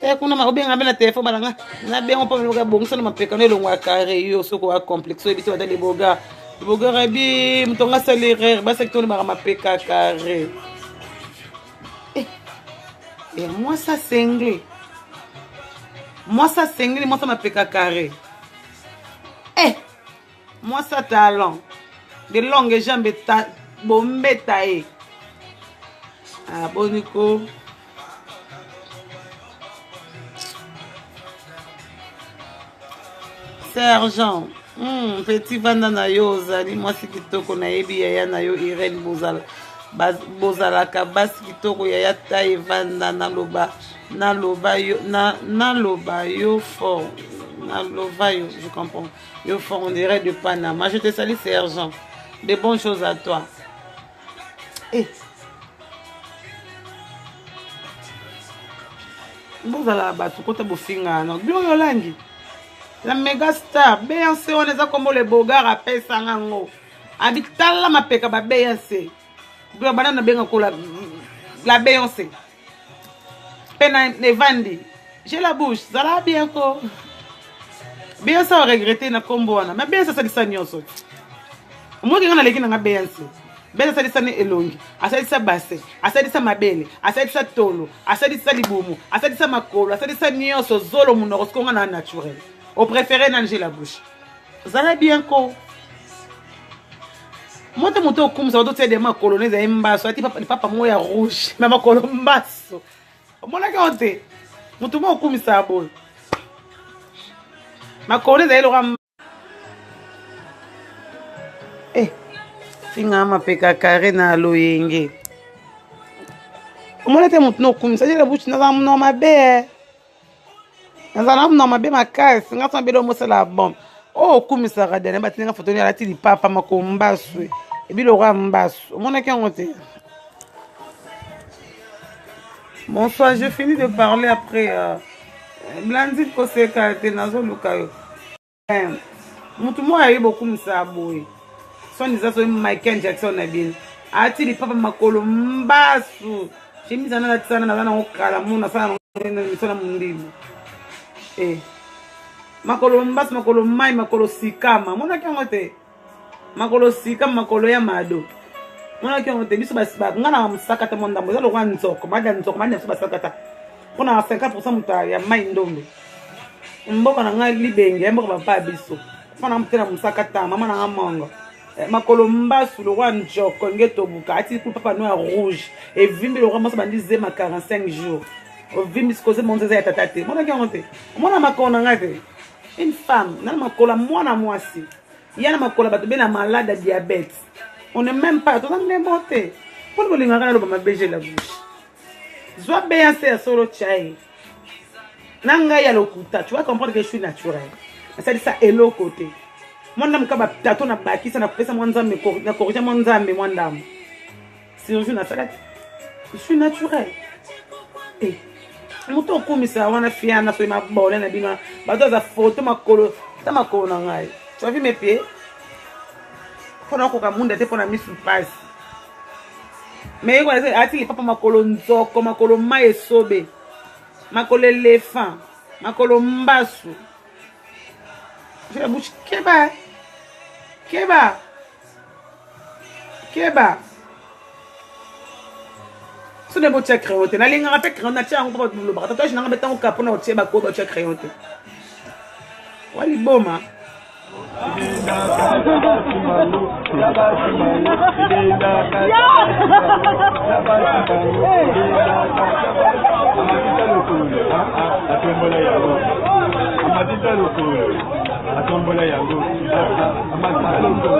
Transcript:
Eh, kuna obenga mpe na telefone bana nga nabenga mpo meloka bongisa na mapeka no elongo ya carré yo soki oya complexe oyebi te bata liboga liboga rabi moto nga asali erreur basaki tolobaka mapeka carré eh, eh, mwasi asengle mwasi asengeli mwasi mapeka carré eh, mwasi ya talon de longue jambe bombeta ye ah, boni ko Sergent, petit vanda na yo ozali mwasi kitoko nayebi yaya na yo Irène bozala bozalaka basi kitoko yaya taye vanda naloba naloba yo na naloba yo fort naloba yo je comprends yo fort on dirait de Panama je te salue sergent de bonnes choses à toi eh. Bozala bato kota bofingana na bino yolangi la mega star Beyonce wana eza kombo le bogar apesanga yango abi tala mapeka ba Beyonce bana nabenga ko la, la Beyonce mpe na evandi j'ai la bouche zala bien ko Beyonce aregrete na kombo wana mais Beyonce asalisa nyonso omoki nga naleki nanga Beyonce Beyonce asalisa ne elongi asalisa base asalisa mabele asalisa tolo asalisa libumu asalisa makolo asalisa nyonso zolo monoko siko nga na naturel opréféré nani j'ai la bouche zala bien ko moto moto okumisa bato tia de makolo na ezali mbaso ati lipapa moko ya rouge na makolo mbaso omonaki yango te moto moko okumisa boye makolo ezali loka eh, finga mapeka kare na loyenge omona te moto na okumisa jela buchi naza monoko mabe eh. Nazala na monoko mabe makasi nga sama belo mosala bon oyo okumisaka dana batindanga foto ni alati lipapa makombasu ebiloko ya mbasu omonaki yango te. Bonsoir, je finis de parler après. Blandine koseka te nazoluka yo. Mutu moko ayebi bokumisa boye. Soni eza soki Michael Jackson na bino. Ati lipapa makolo mbasu. Chemise ana latisana naza nango kala mona sala nango misala mundibu. Eh. Makolo mbasu, makolo mai, makolo sikama. Monaki yango te. Makolo sika, makolo ya mado. Monaki yango te. Biso basi ba nga na musakata mwa ndambo eza lokola nzoko, mada nzoko, mada biso basakata. Pona 50% moto ya mai ndombe. Mboka na ngai libenge, ya mboka papa biso. Fana mutela musakata, mama na nga mongo. Makolo mbasu lokola nzoko nge tobuka ati ku papa no ya rouge evimbi lokola mwasi bandi zema 45 jours ovimbi sikoyo zema onza eza ya tata te monaki yango te omona makolo na ngai te une femme na makolo ya mwana mwasi ya na makolo ya bato be na malade ya diabète on est même pas toza ndembo te mpona bolingaka naloba mabe je la bouche zwa BAC ya solo chai na ngai ya lokuta tu vas comprendre que je suis naturel nasalisa eloko te mwa ndambo ka batato na bakisa na kopesa mwa nzambe na korige mwa nzambe mwa ndambo chirurgie nasala te je suis naturel eh. Moto okumisa wana fiana soki mabole na bino bato aza foto makolo ta makolo na ngai tu as vu mes pieds mpona okoka munda te mpona misu mpasi mais ye ati lipapa makolo nzoko makolo mai esobe makolo elephant makolo mbasu je la bouche keba keba keba so nde botia crayon te nalingaka mpe crayon natia yango mpo bato bolobaka tatouage nanga betango kaka mpona kotia bakoyo batia crayon te wa liboma. Amatita lokolo, atombola yango. Amatita lokolo.